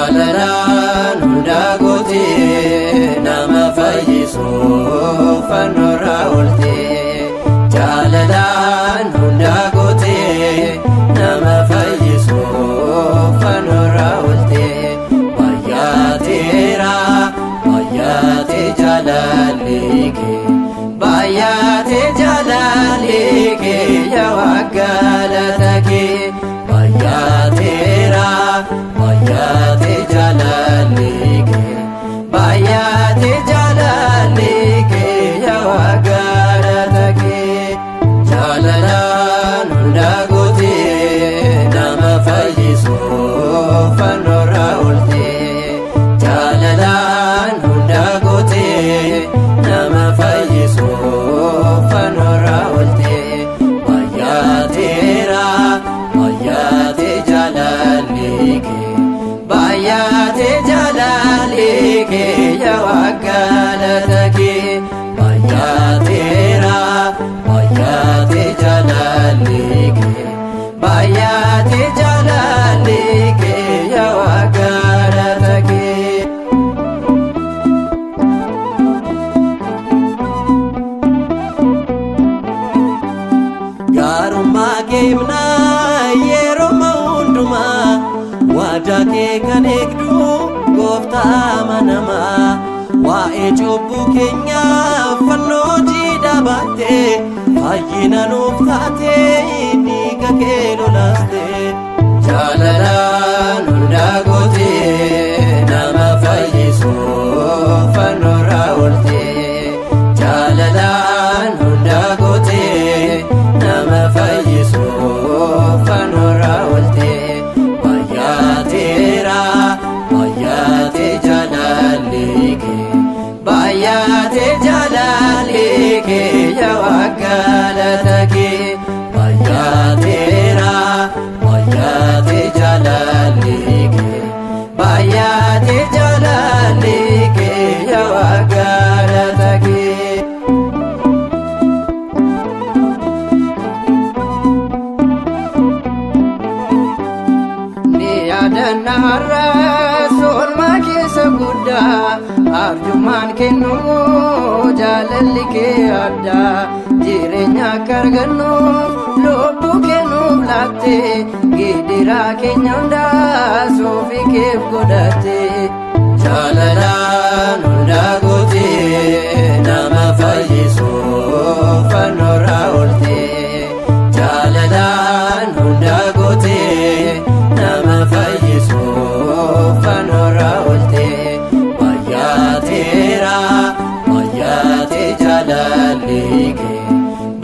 Jaalalaan hundaa gootee nama fayyisuuf fannoorraa ooltee. Jaalalaan hundaa gootee nama fayyisuuf fannoorraa ooltee. Baay'ateera baay'ate jaalalli kee baay'ate jaalalli kee yaa galata kee. Baay'ateera baay'ate jaalalli kee baay'ate jaalalli kee yaa galata kee. Jaalalaan hundaa gootee nama fayyisuuf fannoorraa ooltee. Jaalalaan hundaa gootee nama fayyisuuf fannoorraa ooltee. Baay'ateera baay'ate jaalalli kee baay'ate jaalalli kee yaa galata kee. Baay'ateera baay'ate jaalalli kee baay'ate jaalalli kee yaa galata kee. Gaarummaa kee himnaa yeroo hundumaa, waadaa kee kan eegdu gooftaa amanamaa. Waa'ee cubbuu keenyaa fannoo jiidhaa baattee, fayyina nuuf taatee dhiiga kee lolaaste. Jaalalaan hundaa gootee nama fayyisuuf fannoorraa ooltee. Jaalalaan hundaa gootee nama fayyisuuf fannoorraa ooltee. Baay'ateera baay'ate jaalalli kee baay'ate jaalalli kee yaa galata kee. Baay'ateera baay'ate jaalalli kee baay'ate jaalalli kee yaa galata kee. Ni yaadanna har'as oolmaa keessa guddaa, arjummaan kennumu jaalalli kee addaa. Jireenya akka argannuuf lubbuu kennuuf laatte, gidiraa keenya hundaa suufii keef godhatte. Jaalalaan hundaa gootee nama fayyisuuf fannoorraa ooltee. Jaalalaan hundaa gootee nama fayyisuuf fannoorraa ooltee. Baay'ateera baay'ate jaalalli kee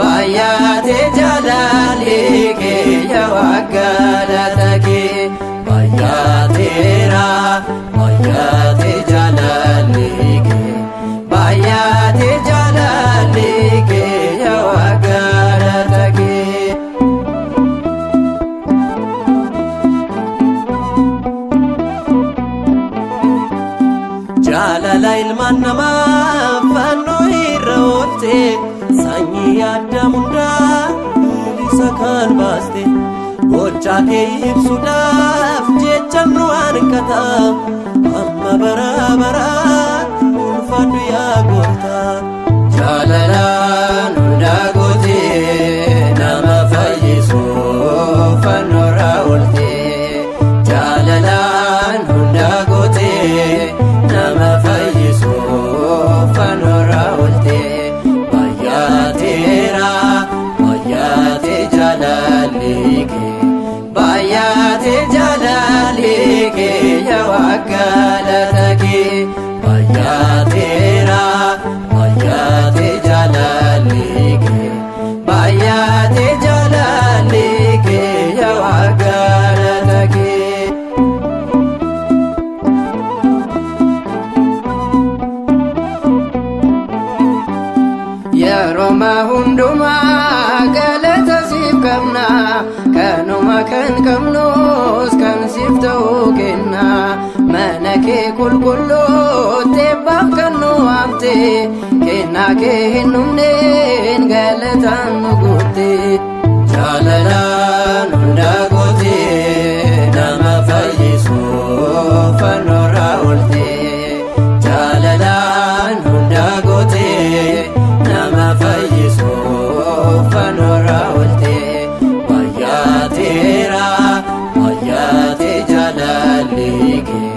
baay'ate jaalalli kee yaa galata kee. Baay'ateera baay'ate jaalalli kee baay'ate jaalalli kee yaa galata kee. Jaalala ilmaan namaa fannoo irra oolte, sanyii addaam hundaa bilisa kan baaste. Gochaa kee ibsuudhaaf jecha nu hanqata, amma bara baraatti ulfaadhu yaa gooftaa. Jaalalaan hundaa gootee nama fayyisuuf fannoorraa ooltee. Jaalalaan hundaa gootee nama fayyisuuf fannoorraa ooltee. Baay'ateera baay'ate jaalalli kee baay'ate jaalalli kee yaa galata kee. Baay'ateera baay'ate jaalalli kee baay'ate jaalalli kee yaa galata kee. Yeroo hundumaa galata siif qabna, kanuma kan qabnus kan siif ta'uu kenna. Mana kee qulqulluutti eebbaaf kan nu waamte, kennaa kee hin dhumneen galataan nu guutte. Jaalalaan hundaa gootee nama fayyisuuf. kee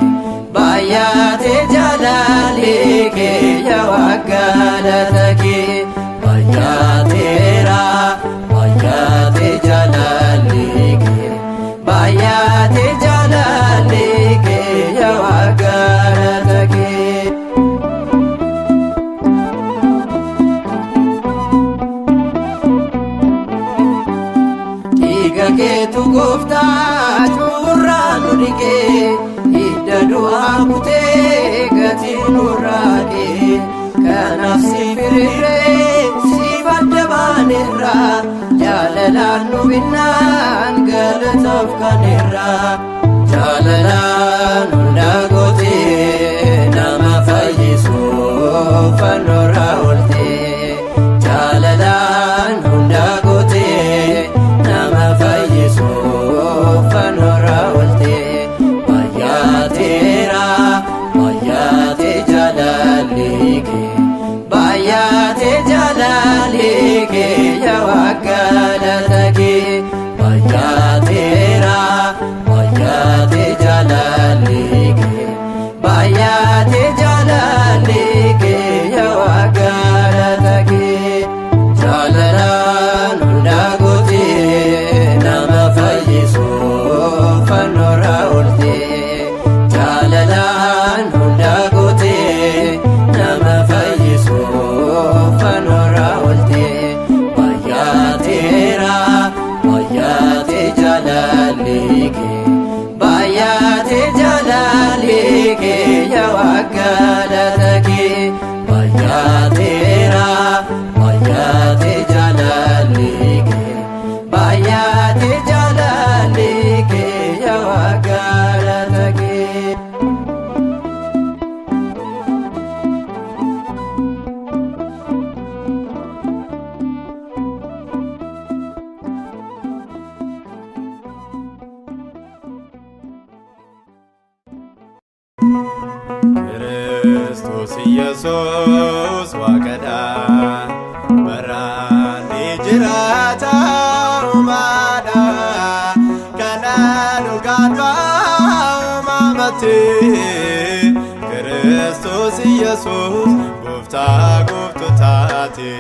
baay'ate jaalalli kee yaa galata kee baay'ateera baay'ate jaalalli kee baay'ate jaalalli kee yaa galata kee. Dhiiga keetu gooftaa cuurraa nu dhiqee hidda du'aa kutee gatii nurraa dhee kanaaf si firiirree siif adda baaneerra jaalalaan nu binnaan galataaf kaneerra jaalalaan hunda gootee nama fayyisuuf fannoorraa ooltee jaalalaan hunda gootee nama fayyisuuf fannoorraa ooltee baay'ateera baay'ate jaalalli kee baay'ate jaalalli kee yaa galata kee baay'ateera baay'ate jaalalli kee baay'ate jaalalli kee yaa galata kee jaalalaan hunda gootee nama fayyisuuf fannoorraa ooltee jaalalaan hunda gootee nama fayyisuuf fannoorraa ooltee baay'ateera baay'ate jaalalli kee baay'ate jaalalli kee yaa galata kee baay'ateera baay'ate jaalalli kee baay'ate jaalalli kee yaa galata kee. Kiristoos Iyesuus Waaqadha. Baraan ni jiraata uumaadha. Kana dhugaadha uumamatti. Kiristoos Iyesuus gooftaa gooftotaati.